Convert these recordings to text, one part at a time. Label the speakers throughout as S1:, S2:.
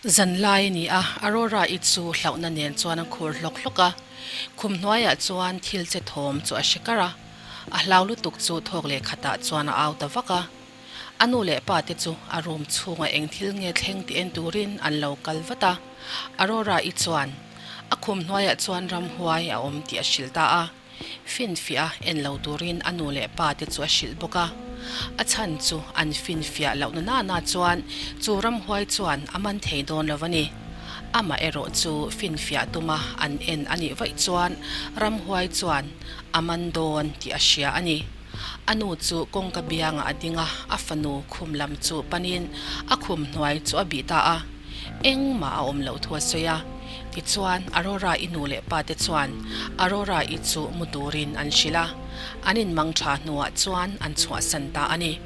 S1: Zanlai a ni a, Aurora-i chu hlauhna nen chuan a khur hlawk hlawk a. Khum hnuaiah chuan thil che thawm chu a hre kar a, a hlau lutuk chu thawk leh khatah chuan a au ta vak a. A nu leh pa te chu a room chhungah eng thil nge thleng tih en turin an lo kal vat a. Aurora-i chuan a khum hnuaiah chuan ramhuai a awm tih a hrilh ta a. Finfiah a en lo turin a nu leh pa te chu a hrilh bawk a. A chhan chu an finfiah loh na nana chuan chu ramhuai chuan a man thei dawn lo a ni. Amah erawh chu finfiah tuma an en a nih vaih chuan ramhuai chuan a man dawn tih a hria a ni. A nu chu kawngka biangah a ding a, a fanu khum lam chu panin a khum hnuai chu a bih ta a. Engmah a awm loh thu a sawi a. Tichuan, Aurora-i nu leh pa te chuan Aurora-i chu mu turin an hrilh a, an inmang tha hnuah chuan an chhuahsan ta a ni.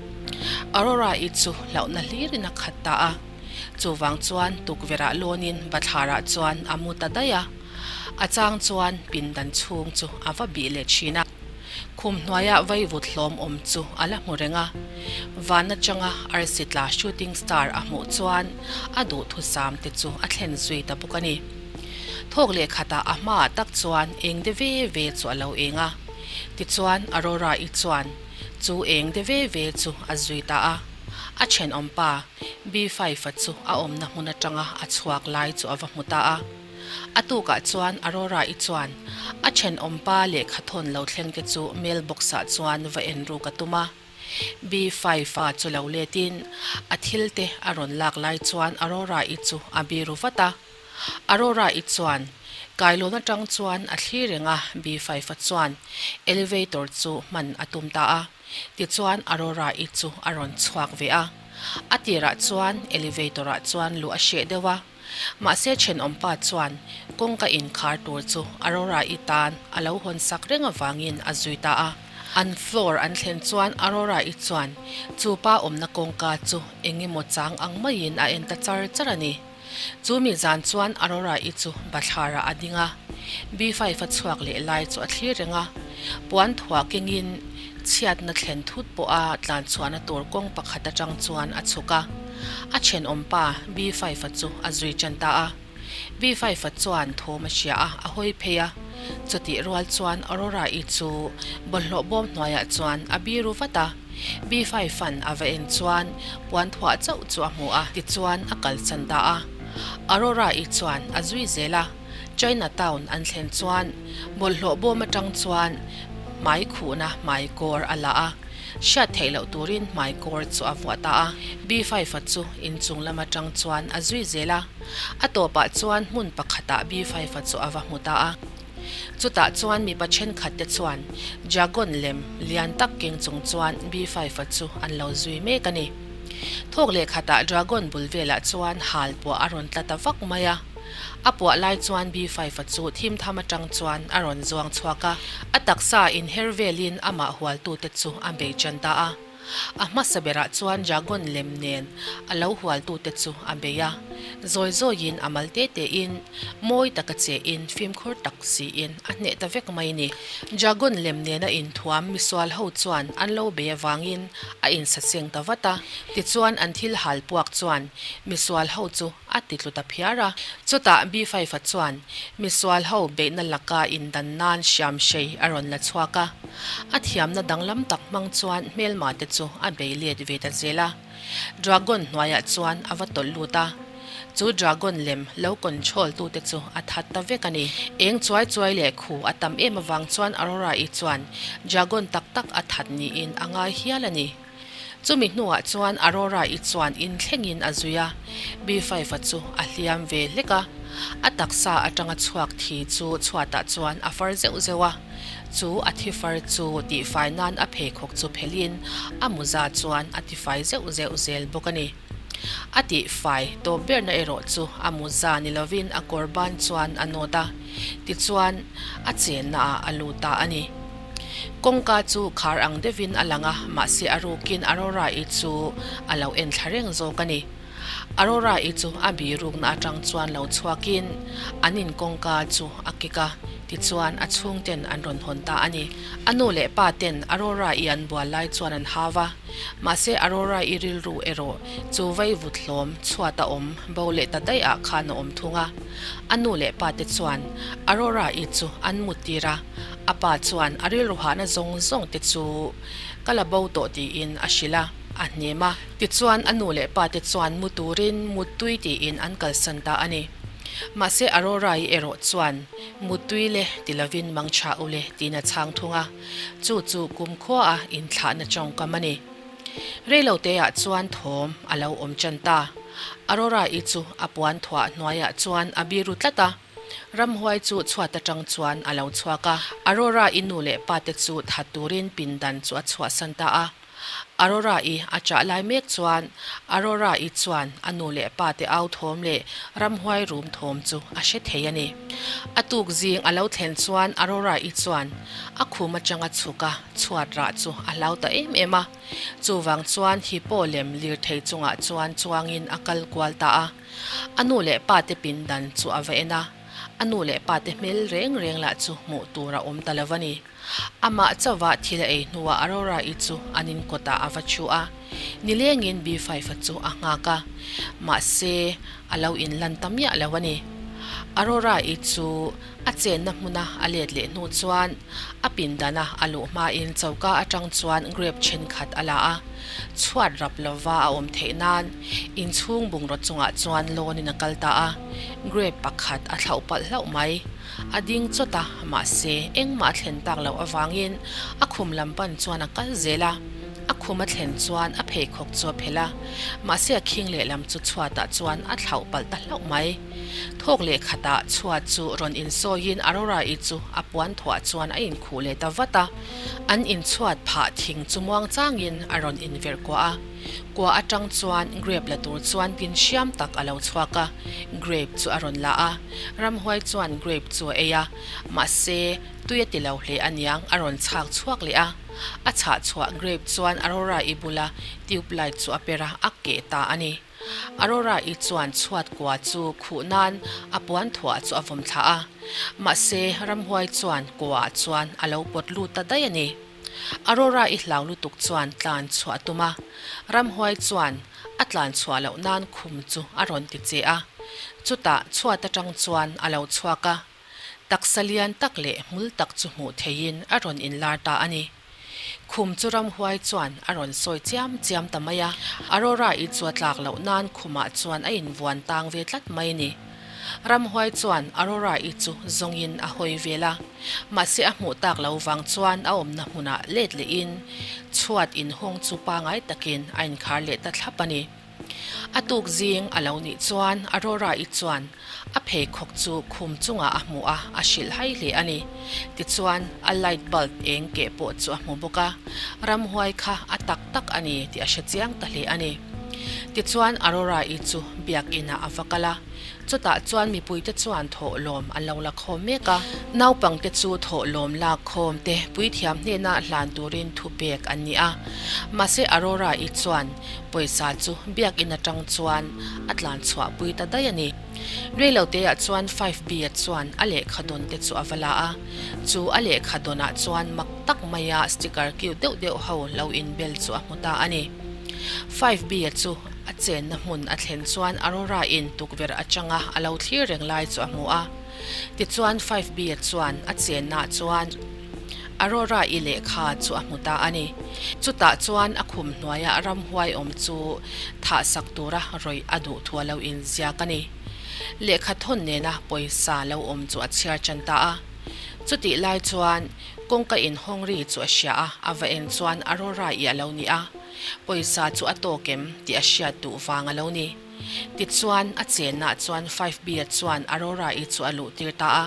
S1: Aurora-i chu hlauhna hlirin a khat ta a. Chuvang chuan tukverhah lawnin bathlarah chuan a mu ta daih a. A chang chuan pindan chhung chu a va bih leh thin a. Khum hnuaia vaivut hlawm awm chu a la hmu reng a, van atanga arsi tla shooting star a hmuh chuan a duhthusam te chu a thlen zui ta bawk a ni. Thawk leh khatah a hmaah tak chuan eng de ve ve chu a lo eng a, tichuan Aurora-i chuan chu eng de ve ve chu a zui ta a. A thenawmpa B-five-a chu a awmna hmun atanga a chhuak lai chu a va hmu ta a. A tukah chuan Aurora-i chuan a thenawmpa lehkha thawn lo thleng te chu mail box-ah chuan va en ruk a tum a. B-five-a chu lo letin a thil te a rawn lak lai chuan Aurora-i chu a biru vat a. Aurora-i chuan kailawn atang chuan a thlir reng a, B-five-a chuan elevator chu hman a tum ta a. Tichuan Aurora-i chu a rawn chhuak ve a. A tirah chuan elevator-ah chuan luh a hreh deuh a. Mahse thenawmpa chuan kawngka inkhar tur chu Aurora-i tan a lo hawn sak reng avangin a zui ta a. An floor an thlen chuan Aurora-i chuan chu pa awmna kawngka chu eng emaw chang ang maiin a en ta char char a ni. Chu mi zan chuan Aurora-i chu bathlarah a ding a, B-five a chhuak leh lai chu a thlir reng a. Puan thuah kengin chhiatna thlen thut pawha tlanchhuahna tur kawng pakhat atang chuan a chhuk a. A thenawmpa B-five-a chu a zui tan ta a. B-five-a chuan thawm a hria a, a hawi phei a. Chutih rual chuan Aurora-i chu bawlhhlawh bawm hnuaiah chuan a biru vat a. B-five-a'n a va en chuan puan thuah chauh chu a hmu a, tichuan a kalsan ta a. Aurora-i chuan a zui zel a. China Town an thlen chuan bawlhhlawh bawm atang chuan hmai khuhna hmai kawr a la a. Hriat theih loh turin hmai kawr chu a vuah ta a. B-five-a chu inchung lam atang chuan a zui zel a. A tawpah chuan hmun pakhatah B-five-a chu a va hmu ta a. Chutah chuan mipa thenkhat te chuan dragon lem lian tak keng chung chuan B-five-a chu an lo zui mek a ni. Thawk leh khatah dragon bul velah chuan hal puah a rawn tla ta vak mai a. A puah lai chuan B-five-a chu thim tham atang chuan a rawn zuang chhuak a, a taksa inher velin amah hualtute chu a bei tan ta a. A hmasa berah chuan dragon lem nen a lo hualtute chu a bei a, zawi zawiin a mal te tein, mawi taka chein fimkhur tak siin a hneh ta vek mai ni. Dragon lem nena inthuam misual ho chuan an lo bei avangin a insaseng ta vat a, tichuan an thil hal puak chuan misual ho chu A ti tlu ta phiar a. Chutah B-five-a chuan misual ho beihna laka indan nan hriam hrei a rawn la chhuak a. A thiamna danglam tak hmang chuan hmelma te chu a bei let ve ta zel a. Dragon hnuaiah chuan a va tawlh lut a. Chu dragon lem lo control tute chu a that ta vek a ni. Eng chuai chuai leh khu a tam em avang chuan Aurora-i chuan dragon tak tak a that niin a ngai hial a ni. Chumi hnuah chuan Aurora-i chuan in thlengin a zui a, B-five-a chu a hliam ve hlek a, a taksa atanga chhuak thi chu chhuatah chuan a far zeuh zeuh a, chu a thi far chu tihfai nan a pheikhawk chu phelhin a muza chuan a tifai zeuh zeuh zel bawk a ni. A tihfai tawp berna erawh chu a muza ni lovin a kawr ban chuan a nawt a, tichuan a chennaah a lut ta a ni. Kawngka chu khar ang deuhin a lang a, mahse a rukin Aurora-i chu a lo en thla reng zawk a ni. Aurora-i chu a birukna atang chuan lo chhuakin an in kawngka chu a kik a, tichuan a chhungten an rawn hawn ta a ni. A nu leh pa ten Aurora-i an bual lai chuan an hau va, mahse Aurora-i rilru erawh chu vaivut hlawm chhuat a awm bo leh ta daih ah khan a awm thung a. A nu leh pa te chuan Aurora-i chu an mut tir a, a pa chuan a rilru hahna zawng zawng te chu ka la bo tawh tiin a hrilh a, a hnem a. Tichuan a nu leh pa te chuan mu turin Muttui tiin an kalsan ta a ni. Mahse Aurora-i erawh chuan Muttui le ti lovin mangchha u le tiin a chhang thung a, chu chu kumkhua-a inthlahna tawngkam a ni. Reiloteah chuan thawm a lo awm tan ta. Aurora-i chu a puan thuah hnuaiah chuan a biru tlat a, ramhuai chu chhuat atang chuan a lo chhuak a. Aurora-i nu leh pa te chu that turin pindan chu a chhuahsan ta a. Aurora-i a chah lai mek chuan Aurora-i chuan a nu leh pa te au thawm leh ramhuai rum thawm chu a hre thei a ni. A tuk zing a lo thlen chuan Aurora-i chuan a khum atanga chhuk a chhuat rah chu a hlau ta em em a. Chuvang chuan hippo lem lirthei chungah chuan chuangin a kal kual ta a. A nu leh pa te pindan chu a va en a, a nu leh pa te hmel reng reng lah chu hmuh tur a awm ta lo a ni. Amah chauha thil a ei hnuah Aurora-i chu an in kawtah a va thu a, nilengin B-five-a chu a nghak a, mahse a lo inlan ta miah lo a ni. Aurora-i chu a chenna hmuna a let leh hnu chuan a pindana a luh hmain choka atang chuan grape thenkhat a la a, chhuat rap lova a awm theih nan inchhung bungraw chungah chuan lawnin a kal ta a, grape pakhat a thlauh palh hlauh mai. A ding chawt a, mahse, engmah a thlen tak loh avangin a khum lam pan chuan a kal zel a. A khum a thlen chuan a pheikhawk chu a phelh a, mahse a khing lehlam chu chhuatah chuan a thlauh palh ta hlauh mai. Thawk leh khatah chhuat chu rawn insawiin Aurora-i chu a puan thuah chuan a inkhuh leh ta vat a. An inchhuat phah thing chu muangchangin a rawn inverh kuah a. Kua atang chuan grape la tur chuan pin hriam tak a lo chhuak a, grape chu a rawn la a. Ramhuai chuan grape chu a ei a, mahse tui a ti lo hle aniang a rawn chhak chhuak leh a. A chhah chhuah grape chuan Aurora-i bula tube light chu a per a, a keh ta a ni. Aurora-i chuan chhuat kua chu khuh nan a puan thuah chu a vawm thla a, mahse ramhuai chuan kuaah chuan a lo pawt lut ta daih a ni. Aurora i hlau lutuk chuan tlan chhuah a tum a, ramhuai chuan a tlan chhuah loh nan khum chu a rawn ti che a. Chutah chhuat atang chuan a lo chhuak a, taksa lian tak leh hmul tak chu hmuh theihin a rawn inlar ta a ni. Khum chu ramhuai chuan a rawn sawi chiam chiam ta mai a, Aurora i chu a tlak loh nan khumah chuan a invuan tang ve tlat mai a ni. Ramhuai chuan Aurora-i chu zawngin a hawi vel a, mahse a hmuh tak lo vang chuan a awmna hmunah let lehin chhuat inhawng chu pangai takin a inkhar leh ta thlap a ni. A tuk zing a lo nih chuan Aurora-i chuan a pheikhawk chu khum chungah a hmu a, a hrilh hai hle a ni. Tichuan a light bulb eng keh pawh chu a hmu bawk a, ramhuai kha a tak tak a ni tih a hre chiang ta hle a ni. Tichuan Aurora-i chu biakinah a va kal a, chutah chuan mipuite chuan thawhlawm an lo la khawm mek a. Naupangte chu thawhlawm lak khawm te puithiam hnena hlan turin thu pek an ni a, mahse Aurora-i chuan pawisa chu biakin atang chuan a tlan chhuahpui ta daih a ni. Reiloteah chuan 5B-a chuan a lehkha dawn te chu a va la a, chu a lehkha dawnah chuan mak tak maia sticker cute deuh deuh ho lo inbel chu a hmu ta a ni. 5B-a chu a chenna hmun a thlen chuan Aurora-in tukverh atanga a lo thlir reng lai chu a hmu a. Tichuan 5B-a chuan a chennaah chuan Aurora-i lehkha chu a hmu ta a ni. Chutah chuan a khum hnuaia ramhuai awm chu thah sak tura rawih a duh thu a lo inziak a ni. Lehkha thawn nena pawisa lo awm chu a chhiar tan ta a. Chutih lai chuan kawngka inhawng ri chu a hria a, a va en chuan Aurora-i a lo ni a. Pawisa chu a tawk em tih a hriat duh vang a lo ni. Tichuan a chennaah chuan 5B-a chuan Aurora-i chu a luh tir ta a.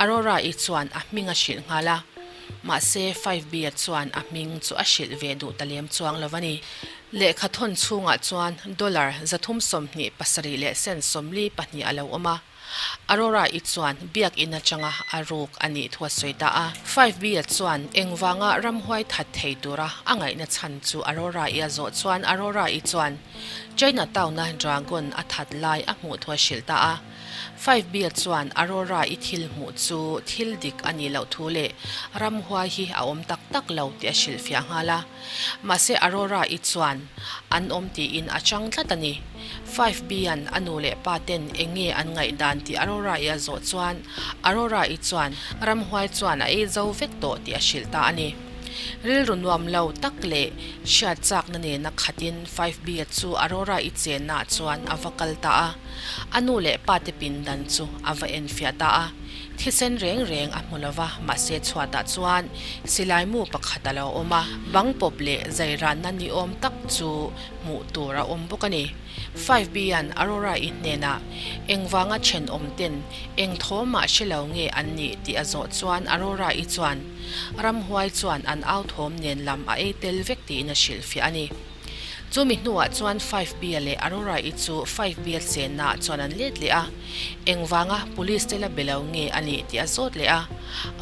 S1: Aurora-i chuan a hming a hrilh nghal a, mahse 5B-a chuan a hming chu a hrilh ve duh ta lem chuang lo a ni. Lehkha thawn chhungah chuan dollar 327 leh sen 42 a lo awm a. Aurora-i chuan biak in atanga a ruk a nih thu a sawi ta a. 5B-a chuan engvanga ramhuai that thei tura a ngaihna chhan chu Aurora-i a zawh chuan Aurora-i chuan China Town-a dragon a that lai a hmuh thu a hrilh ta a. 5B-a chuan Aurora-i thil hmuh chu thil dik a nih loh thu leh ramhuai hi a awm tak tak lo tih a hrilhfiah nghal a. Mahse Aurora-i chuan an awm tiin a chang tlat a ni. 5B-a'n a nu leh pa ten eng nge an ngaihdan tih Aurora-i a zawh chuan Aurora-i chuan ramhuai chuan a ei zo vek tawh tih a hrilh ta a ni. Rilru nuam lo tak leh hriat chakna nena khatin 5B-a chu Aurora-i chennaah chuan a va kal ta a. A nu leh pa te pindan chu a va enfiah ta a. Thisen reng reng a hmu lo va, mahse chhuatah chuan silai mu pakhat a lo awm a, bang pawp leh zai ranna ni awm tak chu hmuh tur a awm bawk a ni. 5B-a'n Aurora-i hnenah engvanga thenawm ten eng thawmah hre lo nge an nih tih a zawh chuan Aurora-i chuan ramhuai chuan an au thawm nen lam a ei tel vek tiin a hrilhfiah a ni. Chumi hnuah chuan 5B-a leh Aurora-i chu 5B-a chennaah chuan an let leh a, engvanga police te la be lo nge a nih tih a zawt leh a.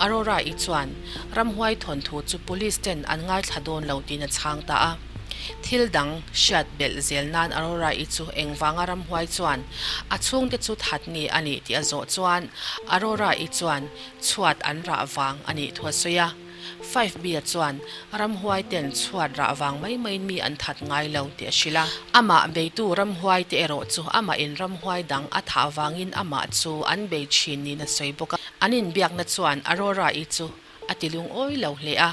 S1: Aurora-i chuan ramhuai thawnthu chu police ten an ngaithla dawn lo tiin a chhang ta a. Thil dang hriat belh zel nan Aurora-i chu engvanga ramhuai chuan a chhungte chu that nge a nih tih a zawh chuan Aurora-i chuan chhuat an rah vang a nih thu a sawi a. 5B-a chuan ramhuai ten chhuat rah vang mai maiin mi an that ngai lo tih a hrilh a. Amah beitu ramhuai te erawh chu amahin ramhuai dang a thah vangin amah chu an bei thin niin a sawi bawk a. An inbiakna chuan Aurora-i chu a ti lungawi lo hle a.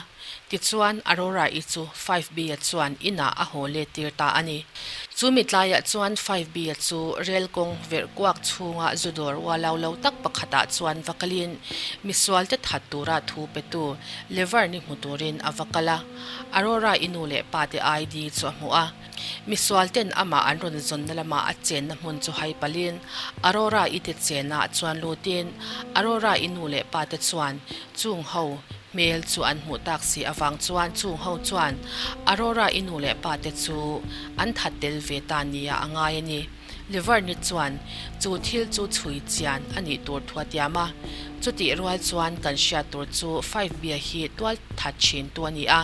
S1: Tichuan Aurora-i chu 5B-a chuan inah a haw let tir ta a ni. Chu mi tlaiah chuan 5B-a chu rel kawng verh kuak chhunga zu dawr ualau lo tak pakhatah chuan va kalin misualte that tura thu petu Levern-i hmu turin a va kal a. Aurora-i nu leh pate ID chu a hmu a. Misualten amah an rawn zawnna lama a chenna hmun chu hai palin Aurora-i te chennaah chuan lutin Aurora-i nu leh pate chuan chung ho Hmel chu an hmuh tak si avang chuan chung ho chuan Aurora-i nu leh pa te chu an that tel ve ta nia a ngai a ni. Liverni chuan chu thil chu chhui chian a nih tur thu a tiam a. Chutih rual chuan kan hriat tur chu 5B-a hi tual that thin tu a ni a,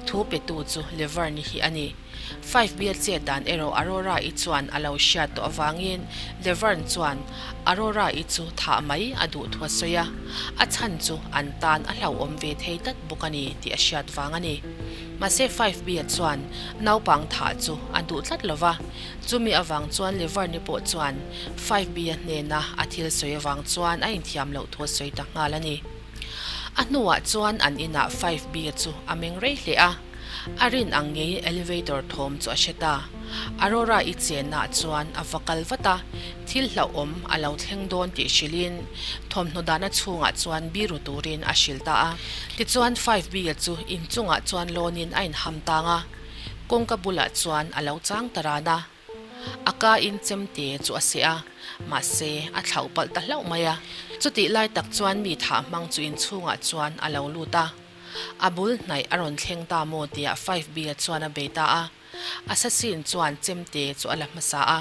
S1: thu petu chu Liverni hi a ni. 5B-a chet dan erawh Aurora-i chuan a lo hriat tawh avangin Levern chuan Aurora-i chu thah mai a duh thu a sawi a, a chhan chu an tan a hlauhawm ve thei tlat bawk a ni tih a hriat vang a ni. Mahse 5B-a chuan naupang thah chu a duh tlat lo va, chumi avang chuan Levern-i pawh chuan 5B-a hnena a thil sawi avang chuan a inthiam loh thu a sawi ta nghal a ni. A hnuah chuan an inah 5B-a chu a meng rei hle a. A rin ang ngei elevator thawm chu a hre ta. Aurora-i chennaah chuan a va kal vat a, thil hlauhawm a lo thleng dawn tih hrilhin thawmhnaw dahna chhungah chuan biru turin a hrilh ta a. Tichuan 5B-a chu inchungah chuan lawnin a inham tang a, kawngka bulah chuan a lo chang ta ran a. A ka in chemte chu a seh a, mahse a thlauh palh ta hlauh mai a. Chutih lai tak chuan mi thah hmang chu inchhungah chuan a lo lut a. A bul hnaih a rawn thleng ta maw tia 5B-a chuan a bei ta a. Assassin chuan chemte chu a la hmasa a,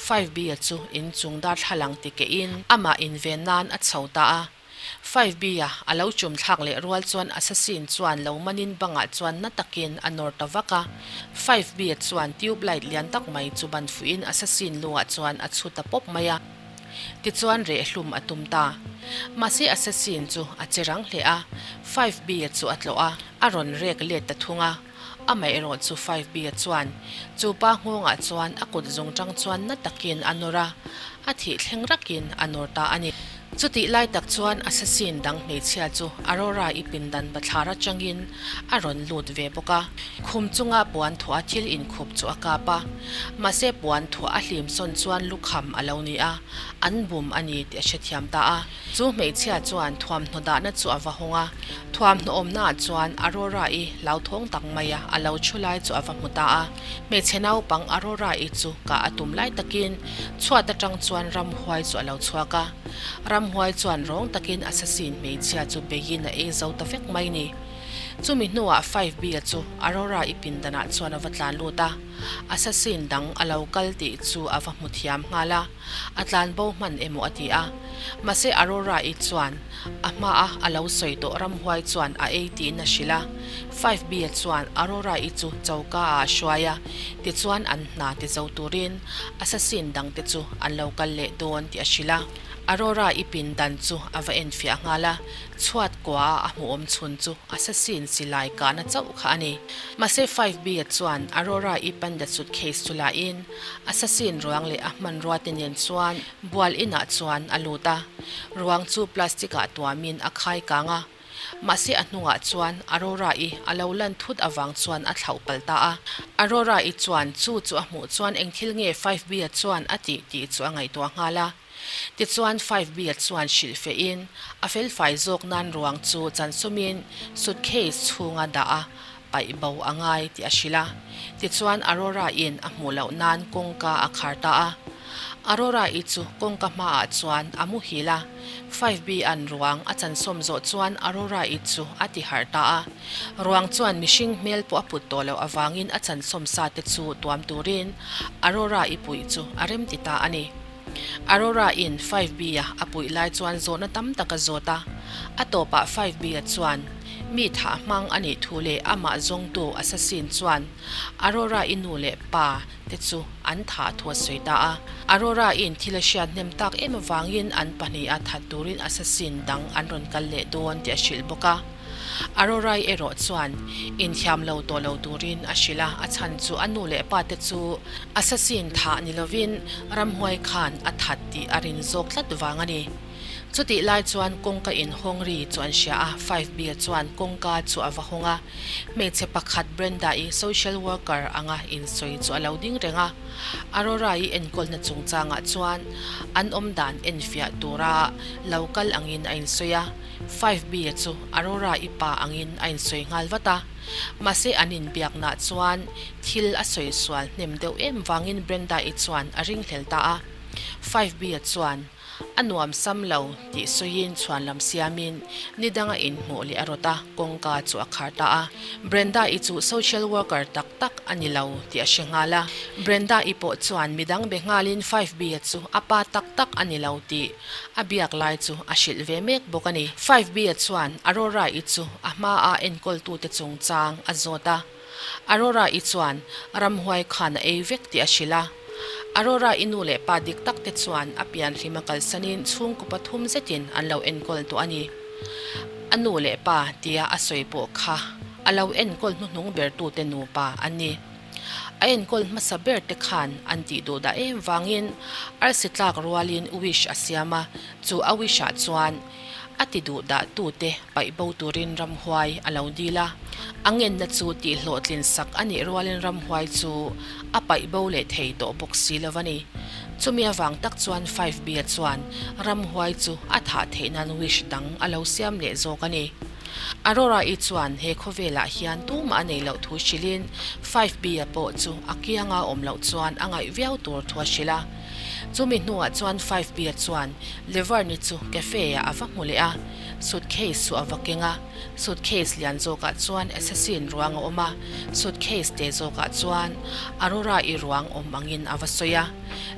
S1: 5B-a chu inchung darthlalang ti kehin amah inven nan a chho ta a. 5B-a a lo chum thlak leh rual chuan Assassin chuan lo manin bangah chuan na takin a nawr ta vak a. 5B-a chuan tube light lian tak mai chu ban fuhin Assassin luah chuan a chhu ta pawp mai a. Tichuan reh hlum a tum ta. Mahse Assassin chu a che rang hle a, 5B-a chu a tlawh a, a rawn rek let ta thung a. Amaherawh chu 5B-a chuan chu pa nghawngah chuan a kut zung tang chuan na takin a nawr a, a thih thleng rakin a nawr ta a ni. Chutih lai tak chuan Assassin dang hmeichhia chu Aurora-i pindan bathlar atangin a rawn lut ve bawk a. Khum chunga puan thuah a thil inkhup chu a kap a. Mahse puan thuah a hlim sawn chuan lukham a lo ni a, an bum a ni tih a hrethiam ta a. Chu hmeichhia chuan thuamhnaw dahna chu a va hawng a, thuamhnaw awmnaah chuan Aurora-i hlauthawng tak maia a lo thu lai chu a va hmu ta a. Hmeichhe naupang Aurora-i chu kah a tum lai takin chhuat atang chuan ramhuai chu a lo chhuak a. Ramhuai chuan rawng takin assassin hmeichhia chu beiin a ei zo ta vek mai ni. Chumi hnuah 5B-a chu Aurora-i pindanah chuan a va tlan lut a, assassin dang a lo kal tih chu a va hmu thiam nghal a, a tlan bo hman emaw a ti a. Mahse Aurora-i chuan a hmaa a lo sawi tawh ramhuai chuan a ei tiin a hrilh a. 5B-a chuan Aurora-i chu choka ah a hruai a, tichuan an hna ti zo turin assassin dangte chu an lo kal leh dawn tih a hrilh a. Aurora-i pindan chu a va enfiah nghal a, Chhuat kua a hmuhawm chhun chu assassin silai kahna chauh kha a ni. Mahse 5B-a chuan Aurora-i panda suitcase chu lahin assassin ruang leh a hmanrua te nen chuan bual inah chuan a lut a. Ruang chu plastic-ah tuamin a khai kang a. Mahse a hnungah chuan Aurora-i a lo lan thut avang chuan a thlauh palh ta a. Aurora-i chuan chu chu a hmuh chuan eng thil nge 5B-a chuan a tih tih chu a ngaihtuah nghal a. Tichuan 5B-a chuan hrilh fehin a felfai zawk nan ruang chu chansumin suitcase chhunga dah a paih bo a ngai tih a hrilh a. Tichuan Aurora-in a hmuh loh nan kawngka a khar ta a. Aurora-i chu kawngka hmaah chuan a muhil a. 5B-a'n ruang a chansawm zawh chuan Aurora-i chu a ti harh ta a. Ruang chuan mihring hmel pawh a put tawh loh avangin a chansawm sa te chu tuam turin Aurora-i puih chu a remti ta a ni. Aurora-in 5B-a a puih lai chuan zawhna tam tak a zawt a. A tawpah 5B-a chuan mi thah hmang a nih thu leh amah zawngtu assassin chuan Aurora-i nu leh pa te chu an thah thu a sawi ta a. Aurora-in thil a hriat hnem tak em avangin an pahniha that turin assassin dang an rawn kal leh dawn tih a hrilh bawk a. Aurora-i erawh chuan inthiam lo tawh lo turin a hrilh a, a chhan chu a nu leh pa te chu assassin thah ni lovin ramhuai khan a that tih a rin zawk tlat vang a ni. Chutih lai chuan kawngka inhawng ri chu an hria a, 5B-a chuan kawngka chu a va hawng a, hmeichhe pakhat Brenda-i social worker anga insawi chu a lo ding reng a, Aurora-i enkawlna chungchangah chuan an awmdan enfiah tura lo kal angin a insawi a. 5B-a chu Aurora-i pa angin a insawi nghal vat a, mahse an inbiaknaah chuan thil a sawi sual hnem deuh em vangin Brenda-i chuan a ringhlel ta a. 5B-a chuan a nuam sam lo tih sawiin chhuan lam siamin ni danga inhmuh leh a rawt a, kawngka chu a khar ta a. Brenda-i chu social worker tak tak a ni lo tih a hre nghal a. Brenda-i pawh chuan midang be nghalin 5B-a chu a pa tak tak a ni lo tih A biak lai chu a hrilh ve mek bawk a ni. 5B-a chuan Aurora-i chu a hmaa enkawltute chungchang a zawt a. Aurora-i chuan ramhuai khan a ei vek tih a hrilh a. Aurora-i nu leh pa dik tak te chuan a pianhlim a kalsanin chhungkaw pathum zetin an lo enkawl tawh a ni. A nu leh pa tia a sawi pawh kha a lo enkawl hnuhnung bertute nupa an ni. A enkawl hmasa ber te khan an tih duh dah em vangin arsi tlak rualin wish a siam a, chu a wish ah chuan a ti duh dah tute paih bo turin ramhuai a lo dil a. A ngenna chu tih hlawhtlin sak a nih rualin ramhuai chu a paih bo leh thei tawh bawk si lo a ni. Chumi avang tak chuan 5B-a chuan ramhuai chu a thah theih nan wish dang a lo siam leh zawk a ni. Aurora-i chuan he khawvelah hian tumah a nei loh thu hrilhin 5B-a pawh chu a kianga awm loh chuan a ngaih viau tur thu a hrilh a. Chumi hnuah chuan 5B-a chuan Leverne chu cafe-ah a va hmu leh a, suitcase chu a va keng a. Suitcase lian zawkah chuan assassin ruang a awm a, suitcase te zawkah chuan Aurora-i ruang awm angin a va sawi a.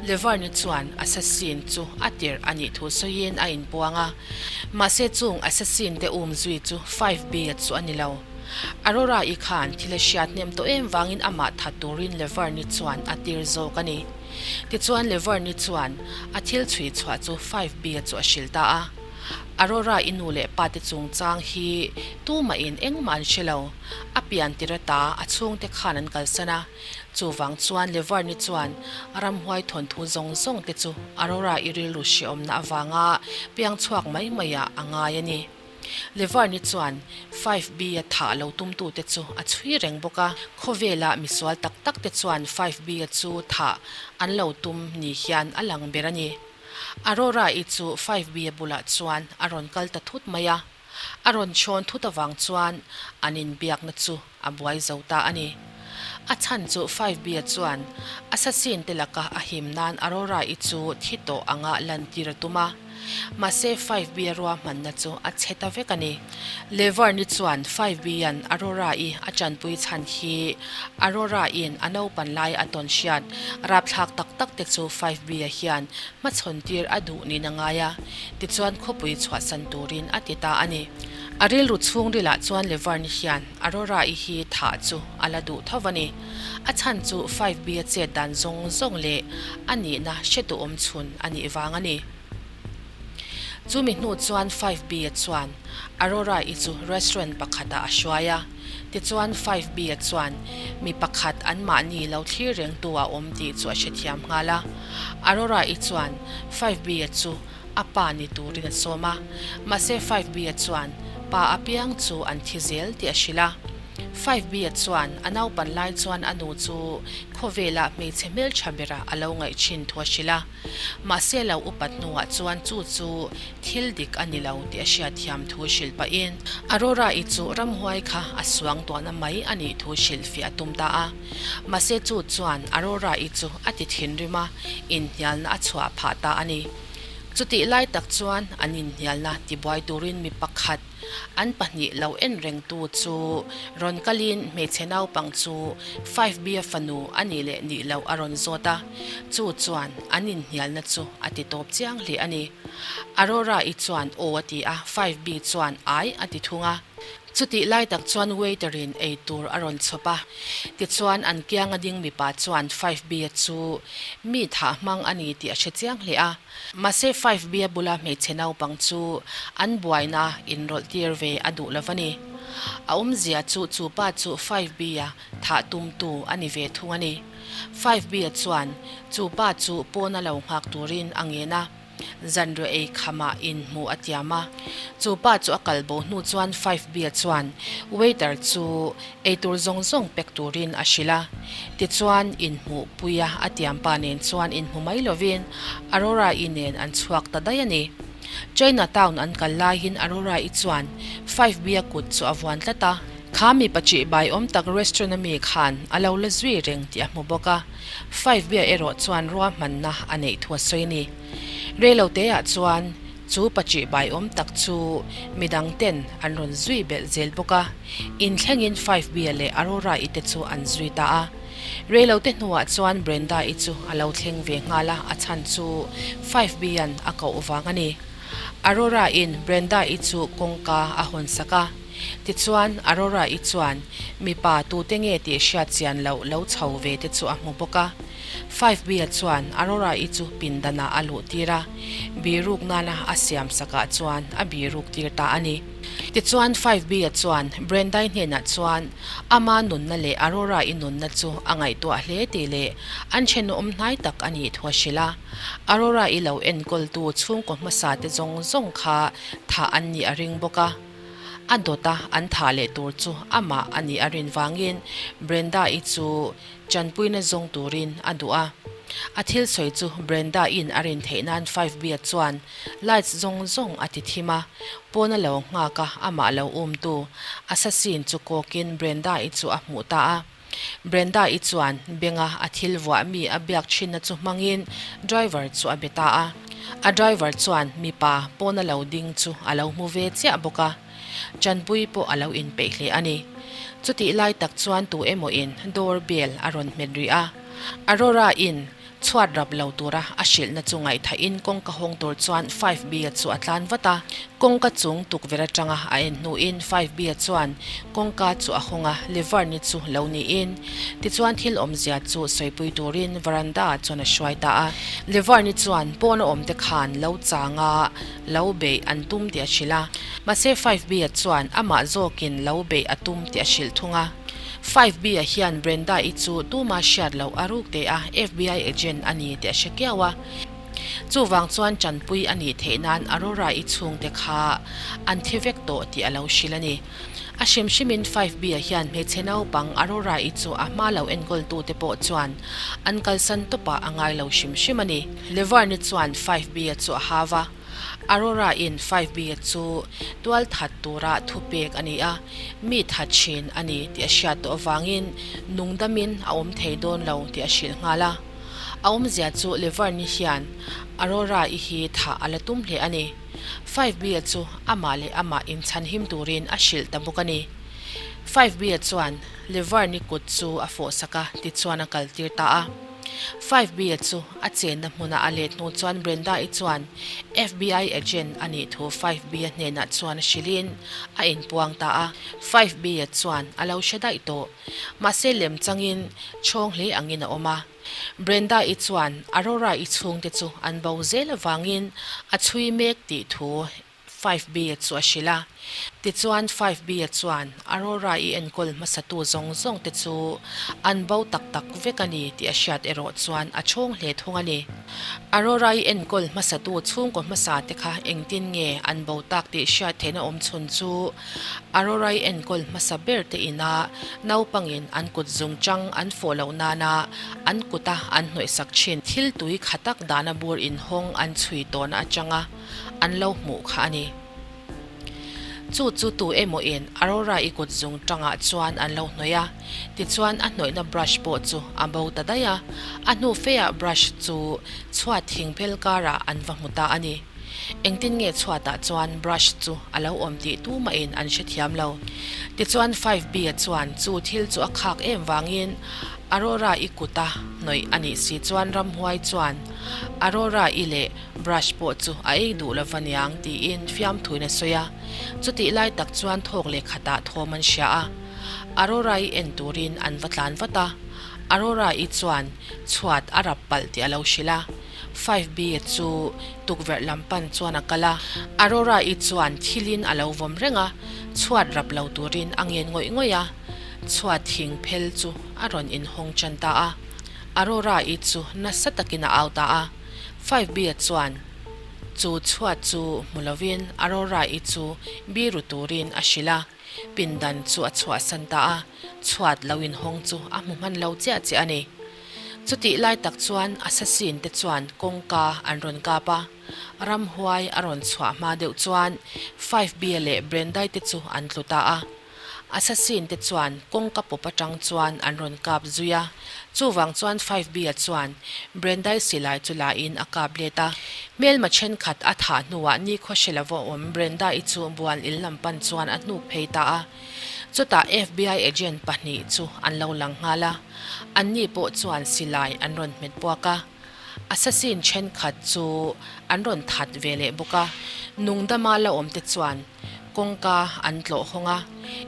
S1: Leverne chuan assassin chu a tirh a nih thu sawiin a inpuang a. Mahse chung assassin te um zui chu 5B-a chu a ni lo. Aurora-i khan thil a hriat hnem tawh em vangin amah that turin Leverne chuan a tir zawk a ni. Tichuan Leverne chuan a thil chhui chhuah chu 5B-a chu a hrilh ta a. Aurora-i nu leh pa te chungchang hi tumahin engmah an hre lo. A pian tir ata a chhungte khan an kalsan a. Chuvang chuan Leverne chuan ramhuai thawnthu zawng zawng te chu Aurora-i rilru hreawmna avanga piang chhuak mai maiah a ngai a ni. Leverne chuan 5B-a thah lo tumtute chu a chhui reng bawk a, khawvela misual tak tak te chuan 5B-a chu thah an lo tum ni hian a lang ber a ni. Aurora-i chu 5B-a bulah chuan a rawn kal ta thut mai a. A rawn chhawn thut avang chuan an inbiakna chu a buai zo ta a ni. A chhan chu 5B-a chuan assassin te laka a him nan Aurora-i chu thi tawh anga lantir a tum a. Mahse 5B a ruahmanna chu a chhe ta vek a ni. Leverne chuan 5B-a'n Aurora-i a chanpui chhan hi Aurora-i'n a naupan lai a tawn hriat rapthlak tak tak te chu 5B-a hian hmachhawn tir a duh niin a ngai a, tichuan khawpui chhuahsan turin a ti ta a ni. A rilru chhungrilah chuan Leverne hian Aurora-i hi thah chu a la duh tho a ni. A chhan chu 5B-a chet dan zawng zawng leh a nihna hre duhawm chhun a nih vang a ni. Chumi hnu chuan 5B-a chuan Aurora-i chu restaurant pakhatah a hruai a. Tichuan 5B-a chuan mi pakhat anmahni lo thlir rengtu a awm tih chu a hrethiam nghal a. Aurora-i chuan 5B-a chu a pa ni turin a sawm a. Mahse 5B-a chuan pa apiang chu an thi zel tih a hrilh a. 5B-a chuan a naupan lai chuan a nu chu khawvelah hmeichhe hmeltha berah a lo ngaih thin thu a hrilh a. Mahse lo upat hnuah chuan chu chu thil dik a ni lo tih a hriatthiam thu hrilh pahin Aurora-i chu ramhuai kha a suang tuahna mai a nih thu hrilh fiah a tum ta a. Mahse chu chuan Aurora-i chu a ti thinrim a, inhnialna a chhuah phah ta a ni. Chutih lai tak chuan an inhnialna tibuai turin mi pakhat, An pahnih lo en rengtu chu rawn kalin hmeichhe naupang chu 5B-a fanu a nih leh nih loh a rawn zawt a, chu chuan an inhnialna chu a ti tawp chiang hle a ni. Aurora-i chuan aw a ti a, 5B chuan ai a ti thung a. Chutih lai tak chuan waiter-in ei tur a rawn chhawp a, tichuan an kianga ding mipa chuan 5B-a chu mi thah hmang a ni tih a hre chiang hle a. Mahse 5B a bula hmeichhe naupang chu an buaina inrawlh tir ve a duh lo va ni. A awmzia chu chu pa chu 5B a thah tumtu a ni ve thung a ni. 5B a chuan chu pa chu pawna lo nghak turin a ngen a, zanriah ei khamah inhmuh a tiam a. Chu pa chu a kal bo hnu chuan 5B a chuan waiter chu Eitur zawng zawng pek turin a hrilh a, tichuan inhmuhpuia a tiampa nen chuan inhmu mai lovin Aurora-i nen an chhuak ta daih a ni. China Town an kal laiin Aurora-i chuan 5B-a kut chu a vuan tlat a, kha mipa ṭihbai awm tak restaurant-a mi khan a lo la zui reng tih a hmu bawk a, 5B-a erawh chuan ruahmanna a neih thu a sawi a ni. Reiloteah chuan Chu pachih bai awm tak chu midang ten an rawn zui belh zel bawk a, inthlengin 5B-a leh Aurora-i te chu an zui ta a. Reilote hnuah chuan Brenda-i chu a lo thleng ve nghal a, a chhan chu 5B-a'n a koh vang a ni. Aurora-i'n Brenda-i chu kawngka a hawn sak a, tichuan Aurora-i chuan mipa tute nge tih hriat chian loh lo chho ve te chu a hmu bawk a. 5B-a chuan Aurora-i chu pindanah a luh tir a, biruk nana a siam sakah chuan a biruk tir ta a ni. Tichuan 5B-a chuan Brenda-i hnenah chuan ama nunna leh Aurora-i nunna chu a ngaihtuah hle tih leh an thenawm hnai tak a nih thu a hrilh a. Aurora-i lo enkawltu chhungkaw hmasa te zawng zawng kha thah an nih a ring bawk a. A dawta an thah leh tur chu amah a nih a rin vangin Brenda-i chu Chanpuina zawng turin a duh a. A thil sawi chu Brenda-in a rin theih nan 5B-a chuan lights zawng zawng a ti thim a, pawn a lo nghak a, amah lo umtu assassin chu kawkin Brenda-i chu a hmuh ta a. Brenda-i chuan benga a thil vuah mi a biak thinna chu hmangin driver chu a be ta a. A driver chuan mipa pawn a lo ding chu a lo hmu ve chiah bawk a. Chanpui pawh a lo inpeih hle a ni. Chutih lai tak chuan tu emawin door bell a rawn hmet rih a. Aurora-in chhuat rap lo tura a hrilhna chu ngaihthahin kawngka hawng tur chuan 5B-a chu a tlan vat a. Kawngka chung tukverh atanga a en hnuin 5B-a chuan kawngka chu a hawng a, Leverni chu lo niin. Tichuan thil awmzia chu sawipui turin veranda-ah chuan a hruai ta a. Leverni chuan pawna awmte khan lo chang a. Lo beih an tum tih a hrilh a. Mahse 5B-a chuan amah zawkin lo beih a tum tih a hrilh thung a. 5B-a hian Brenda-i chu tuma hriat loh a ruk teh a, FBI agent a ni tih a hre kiau a. Chuvang chuan tanpui a nih theih nan Aurora-i chhungte kha an thi vek tawh tih a lo hrilh a ni. A hrim hrimin 5B-a hian hmeichhe naupang Aurora-i chu a hma lo enkawltute pawh chuan an kalsan tawpah a ngai lo hrim hrim a ni. Leverne chuan 5B-a chu a hau a, Aurora-in 5B-a chu tual that tura thupek a ni a, mi tha thin a ni tih a hriat tawh avangin nungdamin a awm thei dawn lo tih a hrilh nghal a. A awmzia chu Leverne-i hian Aurora-i hi thah a la tum hle a ni. Five-B-a chu amah leh amah inchhanhim turin a hrilh ta bawk a ni. Five-B-a chuan Leverne-i kut chu a fawhsak a, tichuan a kaltir ta a. Five-B-a chu a chenna hmuna a let hnu chuan Brenda-i chuan FBI agent a nih thu Five-B-a hnenah chuan hrilhin a inpuang ta a. Five-B-a chuan a lo hre daih tawh. Mahse lem changin chhawng hle angin a awm a. Brenda-i chuan Aurora-i chhungte chu an bo zel avangin a chhui mek tih thu Five-B-a chu a hrilh a. Tichuan Five-B-a chuan Aurora-i enkawl hmasatu zawng zawng te chu an bo tak tak vek a ni tih a hriat erawh chuan a chhawng hle thung a ni. Aurora-i enkawl hmasatu chhungkaw hmasa te kha engtin nge an bo tak tih hriat theihna awm chhun chu Aurora-i enkawl hmasa ber te ina naupangin an kut zung chang an fawh loh nana an kuta an hnawihsak thin thil tui kha tak dahna bur inhawng an chhui tawhna atanga an lo hmuh kha a ni. Chu chu tu emaw in Aurora-i kut zung tangah chuan an lo hnawih a, tichuan a hnawihna brush pawh chu a bo ta daih a, a hnu feah brush chu chhuat thing phel karah an va hmu ta a ni. Engtin nge chhuatah chuan brush chu a lo awm tih tumahin an hrethiam lo. Tichuan Five B-a chuan chu thil chu a khak em vangin Aurora-i kuta hnawih a nih si chuan ramhuai chuan Aurora-i leh Brush pawh chu a ei duh lo va niang tiin fiamthuin a sawi a. Chutih lai tak chuan thawk leh khatah thawm an hria a. Aurora-i en turin an va tlan vat a. Aurora-i chuan chhuat a rap palh tih a lo hrilh a. Five B-a chu tukverh lam pan chuan a kal a. Aurora-i chuan thilin a lo vawm reng a, chhuat rap lo turin a ngen ngawih ngawih a. Chhuat thing phel chu a rawn inhawng tan ta a. Aurora-i chu nasa takin a au ta a. Five B-a chuan chu chhuat chu hmu lovin Aurora-i chu biru turin a hrilh a, pindan chu a chhuahsan ta a, chhuat lo inhawng chu a hmu hman lo chiah chiah a ni. Chutih lai tak chuan assassin te chuan kawngka an rawn kap a, ramhuai a rawn chhuah hma deuh chuan Five B-a leh Brenda-i te chu an tlu ta a. Assassin te chuan kawngka pawp atang chuan an rawn kap zui a, chuvang chuan Five B-a chuan Brendai silai chu la in a kap let a. Hmelma thenkhat a thah hnuah nikhua hre lova awm Brenda-i chu buan il lam pan chuan a hnuk phei ta a. Chutah FBI agent pahnih chu an lo lang nghal a, anni pawh chuan silai an rawn hmet puak a. Assassin thenkhat chu an rawn that ve leh bawk a, nungdama la awm te chuan Kawngka an tlawh hawng a,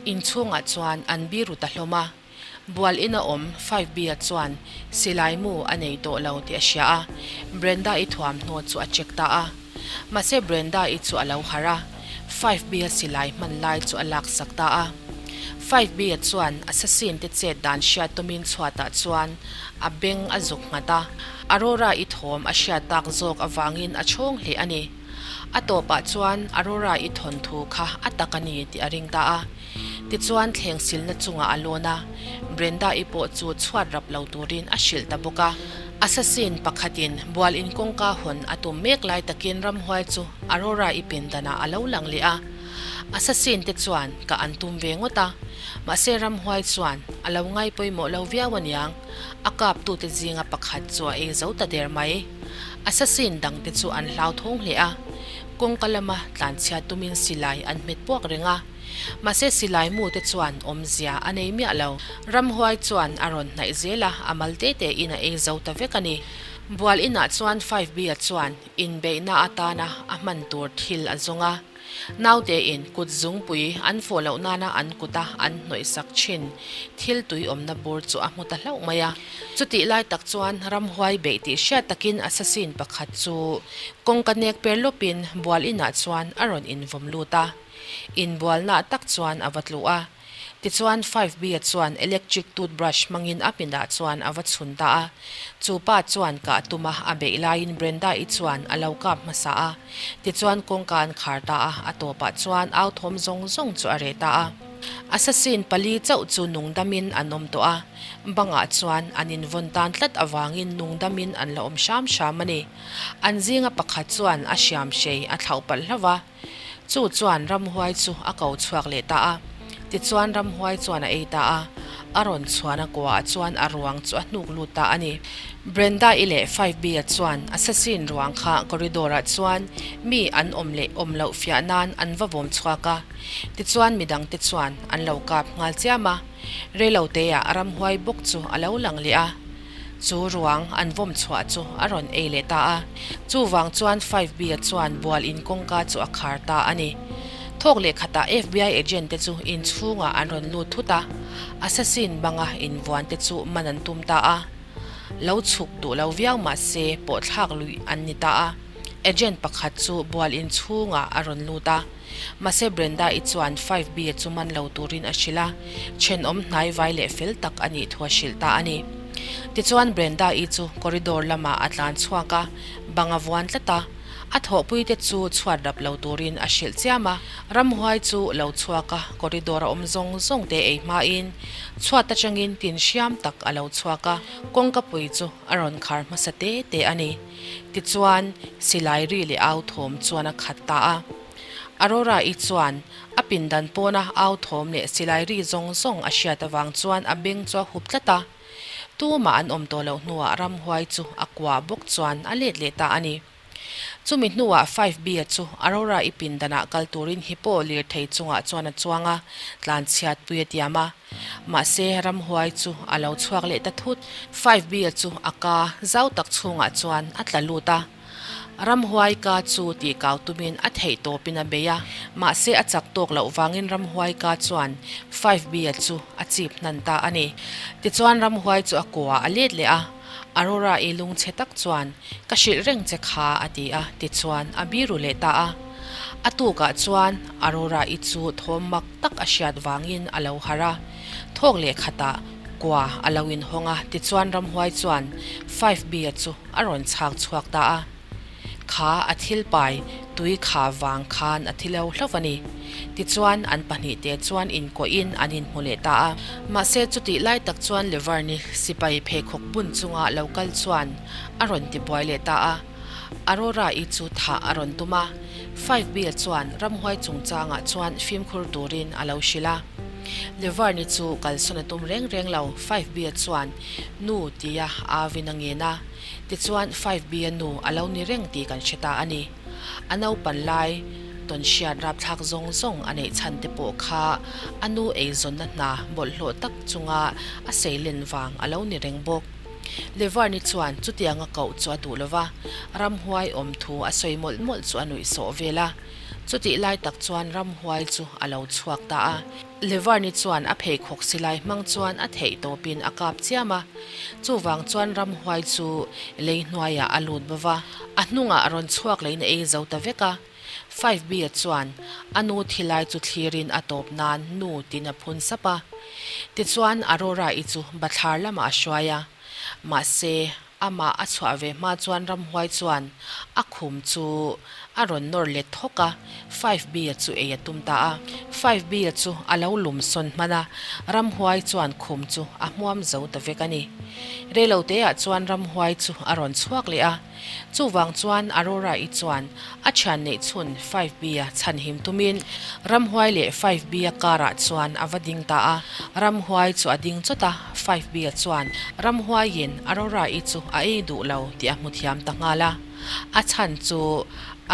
S1: inchhungah chuan an biru ta hlawm a. Bual ina awm Five B-a chuan silai mu a nei tawh lo tih a hria a, Brenda-i thuamhnaw chu a check ta a. Mahse Brenda-i chu a lo harh a, Five B-a silai hman lai chu a laksak ta a. Five B-a chuan assassin te chet dan hriat tumin chhuatah chuan a beng a zuk nghat a, Aurora-i thawm a hriat tak zawk avangin a chhawng hle a ni. A tawpah chuan Aurora-i thawnthu kha a tak a ni tih a ring ta a. Tichuan thleng silna chungah a lawn a, Brenda-i pawh chu chhuat rap lo turin a hrilh ta bawk a. Assassin pakhatin bual in kawngka hawn a tum mek lai takin ramhuai chu Aurora-i pindanah a lo lang leh a. Assassin te chuan ka an tum ve ngawt a, mahse ramhuai chuan a lo ngai pawimawh lo viau aniang, a kaptute zinga pakhat chu a ei zo ta der mai. Assassin dangte chu an hlauthawng hle a, kawngka lama tlanchhia tumin silai an hmet puak reng a. Mahse silai mute chuan awmzia a nei miah lo. Ramhuai chuan a rawn hnaih zel a, a mal te tein a ei zo ta vek a ni. Bual inah chuan Five B-a chuan inbeihna atana a hman tur thil a zawng a. Nautein kut zungpui an fawh loh nana an kuta an hnawih sak thin thil tui awmna bur chu a hmu ta hlauh mai a. Chutih lai tak chuan ramhuai beih tih hriat takin assassin pakhat chu kawngka nek per lawpin bual inah chuan a rawn invawm lut a. Inbualnaah tak chuan a va tlu a. Tichuan Five B-a chuan electric toothbrush hmangin a pinah chuan a va chhun ta a. Chu pa chuan kah tum a, a beih laiin Brenda-i chuan a lo kap hmasa a. Tichuan kawngka an khar ta a, a tawpah chuan au thawm zawng zawng chu a reh ta a. Assassin pali chauh chu nungdamin an awm tawh a, bangah chuan an invawn tan tlat avangin nungdamin an la awm hram hram a ni. An zinga pakhat chuan a hriam hrei a thlauh palh hlauh a. Chu chuan ramhuai chu a ko chhuak leh ta a. Tichuan ramhuai chuan a ei ta a. A rawn chhuahna kuaah chuan a ruang chu a hnuk lut ta a ni. Brenda-i leh Five-B-a chuan assassin ruang kha corridor-ah chuan mi an awm leh awm loh fiah nan an va vawm chhuak a. Tichuan midangte chuan an lo kap nghal chiam a. Reiloteah ramhuai bawk chu a lo lang leh a. Chu ruang an vawm chhuah chu a rawn ei leh ta a. Chuvang chuan Five-B-a chuan bual in kawngka chu a khar ta a ni. Thawk leh khatah FBI agent te chu inchhungah an rawn lut thut a, assassin banga invuan te chu man an tum ta a. Lo chhuk duh lo viau mah se pawhthlak luih an ni ta a. Agent pakhat chu bual inchhungah a rawn lut a. Mahse Brenda-i chuan Five-B-a chu man lo turin a hrilh a, thenawm hnai vai leh fel tak a nih thu a hrilh ta a ni. Tichuan Brenda-i chu corridor lamah a tlan chhuak a, bang a vuan tlat a, a thawhpuite chu chhuat rap lo turin a hrilh chiam a. Ramhuai chu lo chhuak a, corridor a awm zawng zawng te ei hmain chhuat atangin tin hriam tak a lo chhuak a, kawngkapui chu a rawn khar hmasa te te a ni. Tichuan, silai ri leh au thawm chuan a khat ta a. Aurora-i chuan a pindan pawna au thawm leh silai ri zawng zawng a hriat avang chuan a beng chu a hup tlat a. Tumah an awm tawh loh hnuah ramhuai chu a kua bawk chuan a let leh ta a ni. Chumi hnuah Five-B-a chu Aurora-i pindanah kal turin hippo lirthei chungah chuan a chuang a, tlanchhiat pui a tiam a. Mahse, ramhuai chu a lo chhuak leh ta thut. Five-B-a chu a ka zau tak chhungah chuan a tla lut a. Ramhuai ka chu tih kau tumin a theih tawpin a bei a, mahse a chak tawk loh vangin ramhuai ka chuan Five-B-a chu a chip hnan ta a ni. Tichuan ramhuai chu a kuah a let leh a, Aurora-i lungchhe tak chuan Ka hrilh reng che kha a ti a, tichuan a biru leh ta a. A tukah chuan Aurora-i chu thawm mak tak a hriat vangin a lo harh a. Thawk leh khatah kua a lo inhawng a, tichuan ramhuai chuan Five-B-a chu a rawn chhak chhuak ta a. Kha a thil pai tui kha vang khan a thi lo hlauh a ni. Tichuan an pahnihte chuan inkuahin an inhmu leh ta a. Mahse chutih lai tak chuan Levarni sipai pheikhawk bun chunga lo kal chuan a rawn ti buai leh ta a. Aurora-i chu thah a rawn tum a. Five-B-a chuan ramhuai chungchangah chuan fimkhur turin a lo hrilh a. Levarni chu kalsawn a tum reng reng lo, Five-B-a chuan nu tia avin a ngen a. Tichuan Five-B-a nu a lo ni reng tih kan hre ta a ni. A naupan lai tawnhriat rapthlak zawng zawng a neih chhan te pawh kha a nu eizawnna hna bawlhhlawh tak chunga a seilen vang a lo ni reng bawk. Levarni chuan chutianga koh chu a duh lo va, ramhuai awm thu a sawi mawlh mawlh chu a nuih sawh vel a. Chutih lai tak chuan ramhuai chu a lo chhuak ta a. Levarni chuan a pheikhawk silai hmang chuan a theih tawpin a kap chiam a. Chuvang chuan ramhuai chu lei hnuaiah a lut bo va, a hnungah a rawn chhuak leiin a ei zo ta vek a. Five-B-a chuan a nu thi lai chu thlirin a tawp nan nu tiin a phun sap a. Tichuan Aurora-i chu bathlar lamah a hruai a. Mahse, amah a chhuah ve hma chuan ramhuai chuan a khum chu a rawn nawr let thawk a, Five-B-a chu ei a tum ta a. Five-B-a chu a lo lum sawn hman a, ramhuai chuan khum chu a hmuam zo ta vek a ni. Reiloteah chuan ramhuai chu a rawn chhuak leh a. Chuvang chuan Aurora-i chuan a thian neih chhun Five-B-a chhanhim tumin ramhuai leh Five-B-a karah chuan a va ding ta a. Ramhuai chu a ding chawt a, Five-B-a chuan ramhuaiin Aurora-i chu a ei duh lo tih a hmu thiam ta nghal a. A chhan chu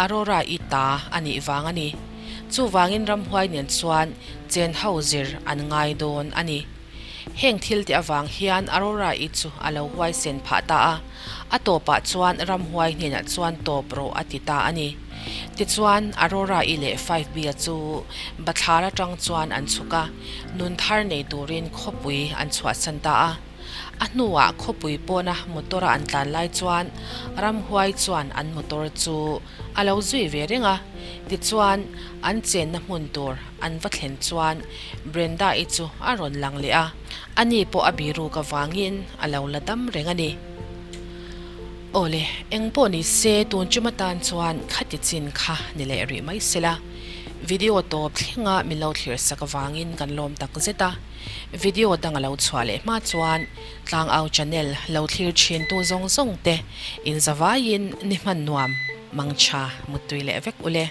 S1: Aurora-i ta a nih vang a ni. Chuvangin ramhuai nen chuan chen ho zir an ngai dawn a ni. Heng thil tih avang hian Aurora-i chu a lo huaisen phah ta a, a tawpah chuan ramhuai hnenah chuan tawp rawh a ti ta a ni. Tichuan, Aurora-i leh Five-B-a chu bathlar atang chuan an chhuk a, nun thar nei turin khawpui an chhuahsan ta a. A hnuah khawpui pawna motor-a an tlan lai chuan ramhuai chuan an motor chu a lo zui ve reng a, tichuan an chenna hmun tur an va thlen chuan Brenda-i chu a rawn lang leh a, ani pawh a biruk avangin a lo la dam reng a ni. Awle, eng pawh ni se tun ṭum atan chuan khati chin kha ni leh rih mai sela, video tawp thlenga min lo thlir sak avangin kan lawm tak zet a, video dang a lo chhuah leh hma chuan Tlangau channel lo thlir thin tu zawng zawng te inzavaiin ni hman nuam mangtha muttui leh vek ule.